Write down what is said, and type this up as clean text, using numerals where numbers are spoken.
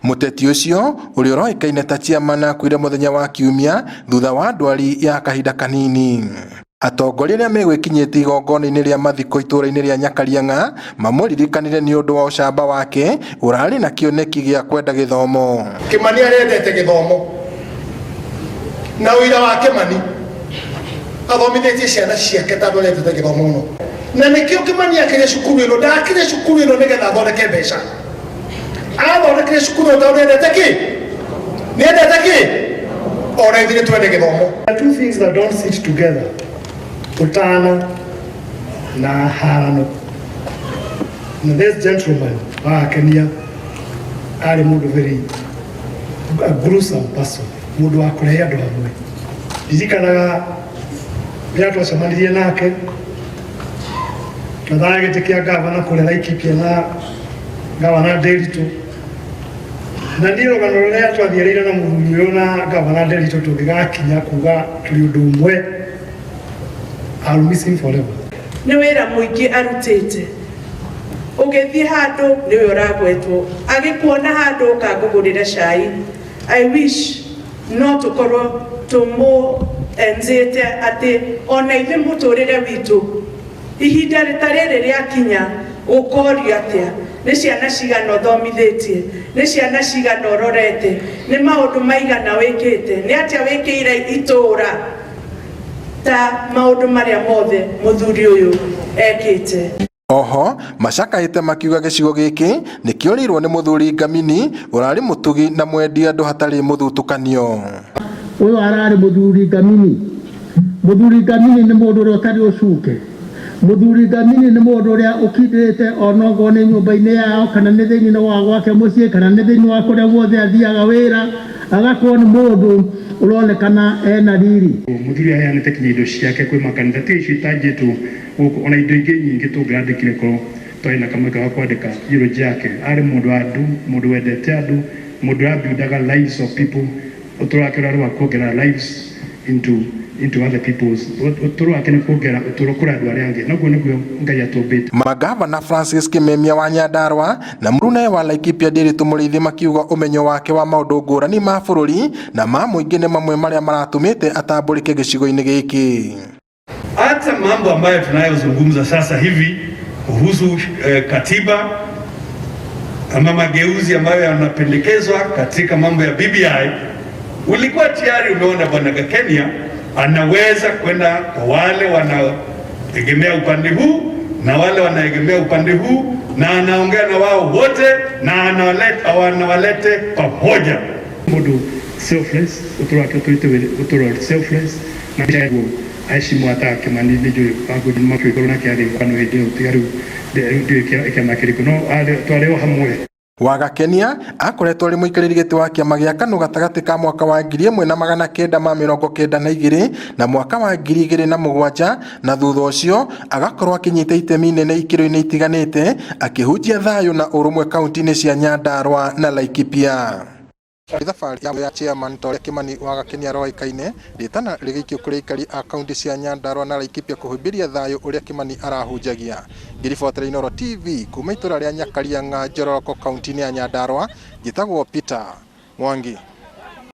Mũteti ũcio ũrĩa ũroĩkaine ta chairman akuire mũthenya wa Kiumia thutha wa ndwari ya kahinda kanini. Atongoria arĩa megwĩkinyĩtie igongona-inĩ rĩa mathiko itũũra-inĩ rĩa Nyakariang'a mamũririkanire nĩ ũndũ wa ũcamba wake ũrarĩ na kĩoneki gĩa kwenda gĩthomo. Kimani arendete gĩthomo na ũira wa Kimani athomithĩtie ciana ciake tondũ arendete gĩthomo mũno, na nĩkĩo Kimani akire cukuru ĩno. Ndakire cukuru ĩno nĩgetha athondeke mbeca, athondekire cukuru ĩno tondũ nĩendete kĩ, nĩendete kĩ, ona ithuĩ twende gĩthomo. There are two things that don't sit together, utana na harano. Na this gentleman wa Kenya arĩ mũndũ very a gruesome person, mũndũ wa kũrehe andũ hamwe. Ndirikanaga rĩrĩa twacemanirie nake twethaga gĩtĩ kĩa gavana kũrĩa Laikipia na gavana Nderitu, na niĩ rũgano rũrĩa twathiĩrĩire na mũthuri ũyũ na gavana Nderitu tũngĩgakinya kuga tũrĩ ũndũ ũmwe, I'll miss him forever. Nĩ wĩra mũingĩ arutĩte, ũgĩthiĩ handũ nĩwe ũragwetwo, agĩkuona handũ ũkangũgũrĩra cai. I wish no tũkorwo tũmũenzĩte atĩ ona ithuĩ mũtũrĩre witũ ihinda ta rĩrĩ rĩakinya ũkorio atĩa, nĩ ciana cigana ũthomithĩtie, nĩ ciana cigana ũrorete, nĩ maũndũ maigana wĩkĩte, nĩ atĩa wĩkĩire itũũra, ta maũndũ marĩa mothe mũthuri ũyũ ekĩte. Oho macakaĩte makiuga gĩcigo gĩkĩ nĩkĩorĩirwo nĩ mũthuri Ngamini ũrarĩ mũtugi na mwendi andũ hatarĩ mũthutũkanio. Ũyũ ararĩ mũthuri Ngamini. Mũthuri Ngamini nĩ mũndũ ũrĩa ũtarĩ ũcuke. Mũthuri Ngamini nĩ mũndũ ũrĩa ũkindĩrĩte onokorwo nĩ nyũmba-inĩ yao, kana nĩ thĩinĩ wa gwake mũciĩ, kana nĩ thĩinĩ wa kũrĩa guothe athiaga wĩra, agakorwo nĩ mũndũ ũronekana ena riri. Mũthuri aheanĩte kinya indo ciake kwĩ makanitha, tiga icio itanjĩtwo gũkũ, ona indo ingĩ nyingĩ tũngĩrandĩkire korwo twarĩ na kamweke ga kwandĩka eulogy yake. Arĩ mũndũ wa andũ, mũndũ wendete andũ, mũndũ ũrabuildaga lives of people. Ũtũũro wake ũrarĩ wa kuongerera lives into other people's. Ũtũũro wake nĩ kuongerera ũtũũro kũrĩ andũ arĩa angĩ, na ũguo nĩguo Ngai atũmbĩte. Magavana Francis Kimemia wa Nyandarua na mũrunawe wa Laikipia Ndiritu Mũrĩithi makiuga ũmenyo wake wa maũndũ ngũrani ma bũrũri na ma mũingĩ nĩ mamwe marĩa maratũmĩte atambũrĩke gĩcigo-inĩ gĩkĩ. Hata mambo ambayo tunayozungumza sasa hivi kuhusu katiba ama mageuzi ambayo yanapendekezwa katika mambo ya BBI, ulikuwa tayari umeona Bwana Gakenia anaweza kwenda kwa wale wanaoegemea upande huu na wale wanaegemea upande huu, na anaongea na wao wote na anawalete pamoja. Mũndũ selfless, ũtũũro wake ũtũrĩte ũtũũro selfless, na guo aheshimu hata Kimani nĩ njũĩ makĩkorwo nake arĩ kwano hĩndĩ ĩyo, tiga rĩu ndiũĩ kĩama kĩrĩkũ, no twarĩ o hamwe. Wagakenia akoretwo arĩ mũikarĩri gĩtĩ wa kĩama gĩa KANU gatagatĩ ka mwaka wa 1992 na mwaka wa 2007, na thutha ũcio agakorwo akinyita itemi inene ikĩro-inĩ itiganĩte akĩhunjia thayũ na ũrũmwe kaunti-inĩ cia Nyandarua na Laikipia. Thabarĩ ya chairman ta ũrĩa Kimani Wagakenia aroĩkaine, rĩtana rĩgĩikio kũrĩ aikari a kaunti cia Nyandarua na Laikipia kũhĩmbĩria thayũ ũrĩa Kimani arahunjagia. Ngĩribotera Inooro TV kuma itũra rĩa Nyakariang'a, Njoroko, kaunti-inĩ ya Nyandarua, njĩtagwo Peter Mwangi.